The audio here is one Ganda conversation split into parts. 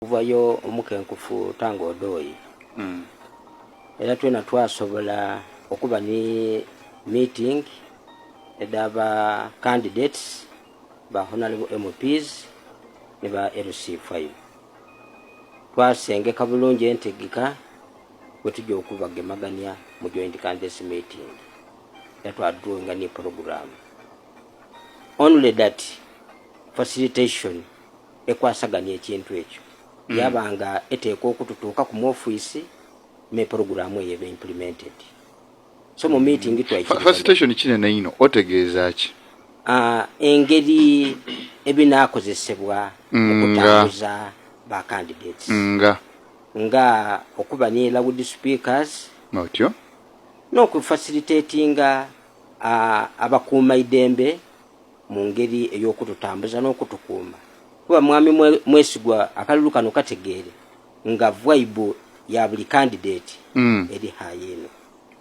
Okuvayo omukenkufu Tanga Odoi. Era twena twasobola okuba ni meeting edaba candidates ba honorable MPs ne ba LC5. Twasengeka bulungi entegeka bwe tujja okubagemaganya mu joint candidates meeting. Era twadrawinga ni program. Only that facilitation ekwasaganya ekintu ekyo yabanga eteekwa okututuuka ku mu ofiisi me program eyo eba implemented. So mu meeting Facilitation kinene ino, otegeeza ki? Engeri ebinaakozesebwa mu kutambuza ba candidates nga nga okuba ne loud speakers otyo n'okufacilitatinga abakuuma idembe mu ngeri ey'okututambuza n'okutukuuma, kuba mwami Mwesigwa, akalulu kano kategeere nga vibe ya buli candidate eri high eno.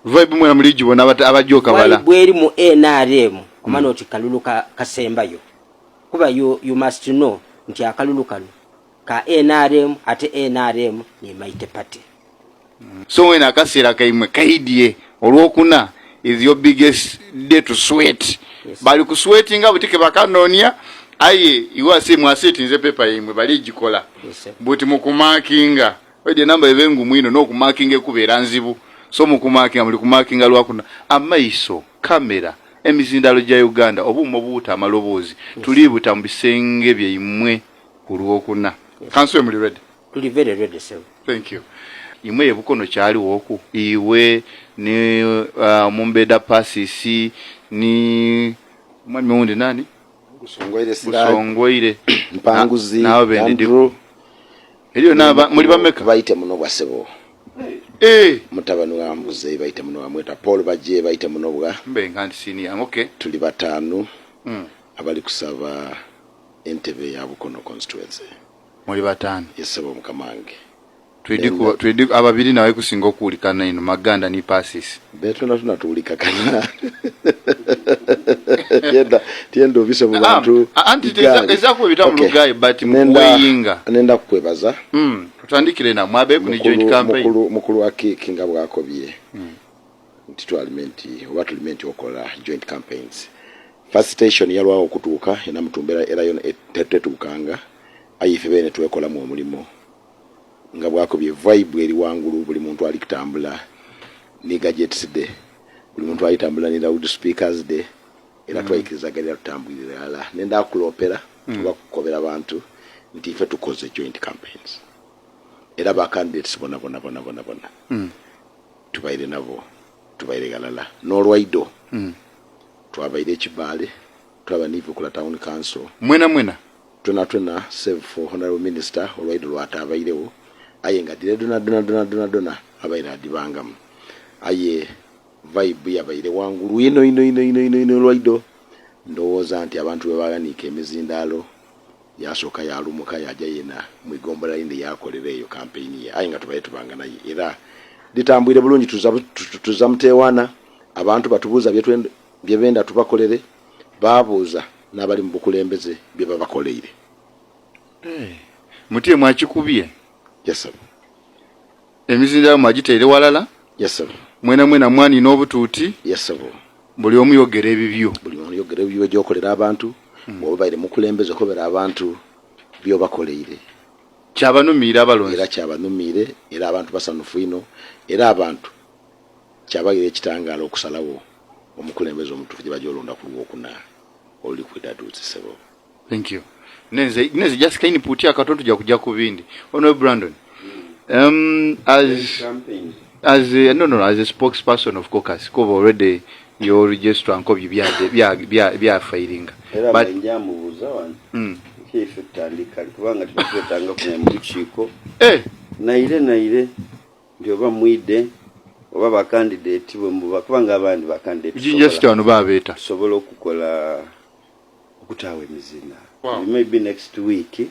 Vibe mwena muligibona abajja okabala. Vibe eri mu NRM omanya oti kalulu kasembayo, kuba you must know nti akalulu kano ka NRM, ate NRM ni mighty party. So wena akaseera kaimwe kaidye, Olwokuna is your biggest day to sweat. Yes. Bali kusweatinga butike bakanonia, aye iwe mwasetinze paper imwe bali gikola. Yes, sir. Buti mukumakinga oide namba ebe ngumu ino n'okumakinga ekubeera nzibu, so mukumakinga, muli kumakinga Lwakuna, amaiso kamera, emizindalo gya Uganda, obuuma obuwuta amaloboozi, tulibuta mu bisenge byaimwe ku Lwokuna. Kanso, muli ready? Tuli very ready, sir. Thank you. Imwe ebukono kyaliwo oku iwe ni mumbeda Pasisi ni mwami wundi nani? Busongoire Siraji. Busongoire. Mpanguzi. Nawe Bendidi. Andrew. Eriyo naba muli bameka? Baite muno bwasebo. Mutabani wa Mbuze baite muno, bamweta Paul Baje baite muno bwa. Mbe nka nti senior, okay. Tuli bataanu abali kusaba entebe ya Bukono constituency. Muli bataano? Yesebo, mukamange. Twidi ababiri nawe kusinga okuwulikana ino, Maganda ni Pasisi. Betuna tuna tuwulikakana, tyenda tyenda obise mu bantu. Ah, anti Igaali. Ezakuba bita mu lugayi, but Nenda mukuweyinga. Nenda kukwebaza. Tutandikire na mwabeeku ni joint campaign. Mukulu wa kiiki nga bwakobye nti twalime nti oba tulime nti okola joint campaigns, facilitation yalwawo okutuuka enamutumbera, era yo tetuukanga, aye ife beene twekolamu omulimu. Nga bwakobye, vibe eri wangulu, buli muntu ali kutambula ni gadgets de, buli muntu alitambula ni loud speakers de, era twayikirizaganira tutambwirira irala. Nenda kuloopera oba kukobera bantu nti ife tukoze joint campaigns, era ba candidates bona bona bona bona bona tubaire nabo, tubaire galala. N'olwaido twabaire ekibaale, twaba nivukula town council. Mwena mwena? Twena twena, save for honorable minister, olwaido lwataabairewo, aye nga dire dona dona dona dona dona abaire adibangamu, aye vibe yabaire wangulu ino ino ino ino ino ino. Olwaido ndowooza nti abantu bwe baghaniika emizindaalo, yasooka yalumuka yaja yena mwigombola lindi yakolera eyo campaign ye, aye nga tubaire tubanga naye era ditambwire bulungi. Tuza mutewana, abantu batubuuza bye benda tubakolere, babuuza n'abali mu bukulembeze bye babakoleire. Mutye mwakikubye? Yesebo. Emizindaalo mwagiteire walala? Yesebo. Mwena mwena mwanina obutuuti? Yesebo. Buli omu yogera ebibyo? Buli omu yogera ebibyo gyokolera abantu. Bw'oba baire mukulembeze, okobera abantu byobakoleire. Kyabanumiire abalonzi? Era kyabanumiire, era abantu basanufu ino, era abantu kyabagira ekitangaala okusalawo omukulembeze omutuufu gye bajja olonda ku Lwokuna oluli kwida duuzi, sebo. Thank you. Nenze just ka input akatono, tujja kujja ku bindi. Honorable Brandon, as a, no no as a spokesperson of caucus, kuba already your registrar nkobye bya failinga. Era But njamubuuza wano nti ife tutandika kubanga tebatwetanga kumanya mu lukiiko naire naire nti oba mwide oba bakandidate bwe muba, kubanga abandi bakandidate Jinja wano babeeta. Tusobola okukola okutaawa emizina. Maybe next week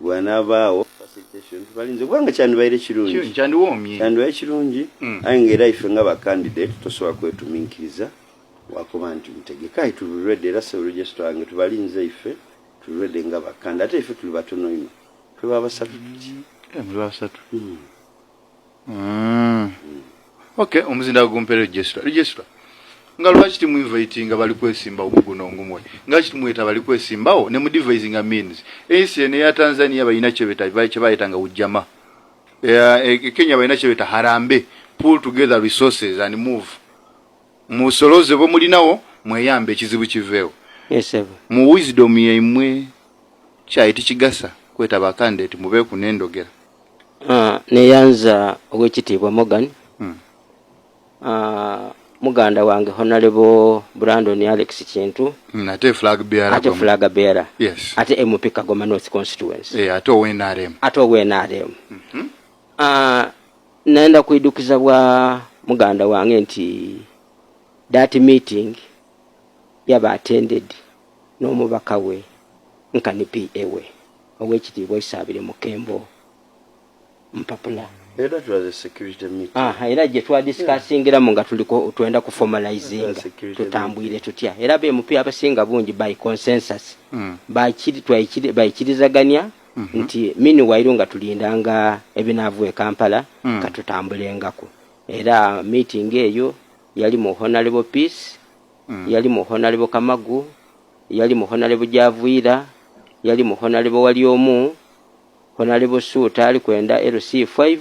bwanaabaawo facilitation, tubalinze, kubanga kyandibaire kirungi. Kyandiwoomye. Kyandibaire kirungi, aye nga era ife nga bakandidate tosobola kwetuminkiriza wakuba nti mutegeke, aye tuli ready. Era sebo registrar wange, tubalinze, ife tuli ready nga bakandi, ate ife tuli batono ino. Twe basatu tuti. Muli basatu. Okay, omuzinda gumpere registrar. Registrar. Nga lwaki timuinvitinga bali kwesimbawo ku guno ngumwe? Nga ki timweta bali kwesimbawo ne mu devising means? Ensi eno eya Tanzania balina kyebeta kyebayitanga ujama. Kenya balina kyebeta harambe, pull together resources and move. Musoloze bwe mulinawo mweyambe ekizibu kiveewo. Yes, sir. Mu wisdom yaimwe kyayi tikigasa kweta ba candidate mubeeku n'endogera. Neyanza owekitiibwa Morgan. Muganda wange Honorable Brandon Alex Kintu. Ate flag bearer. Ate flag bearer. Yes. Ate MP Kagoma North constituency. Ate owe NRM. Ate owe NRM. Naenda kuidukiza bwa muganda wange nti that meeting yaba attended n'omubaka we nkani PA we owekitiibwa Isaabire Mukembo Mpapula. Era that was a security meeting. Aha, era gye twadiscussingiramu nga tuliko twenda ku formalizinga tutambwire tutya. Era be MP abasinga bungi by consensus bayikirizaganya nti meanwhile nga tulindanga ebinaavu e Kampala katutambulengako. Era meeting eyo yali mu Honorable Peace, yali mu Honorable Kamagu, yali mu Honorable Javuira, yali mu Honorable Waliomu, Honorable Suuta ali kwenda LC5.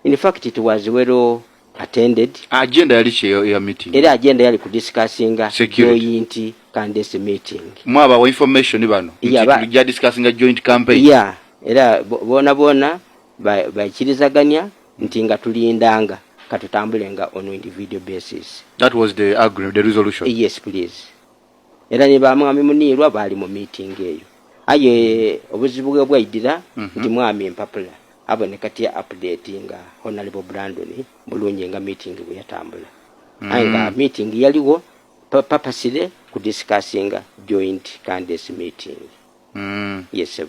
In fact it was well attended. Agenda yali ki ya meeting? Era agenda yali ku discussinga joint candidates meeting. Mwaba wa information bano nti tujja discussinga joint campaign. Yeah, era bona bona bayikirizaganya nti nga tulindanga katutambulenga on individual basis. That was the agreement, the resolution. Yes, please. Era ne bamwami Muniirwa baali mu meeting eyo. Aye obuzibu bwe bwaidira nti mwami Mpapula aboneka tya update nga Honorable Brandon bulungi nga meeting bwe yatambula. Aye nga meeting yaliwo purposely ku discussinga joint candidates meeting. Yes, sir.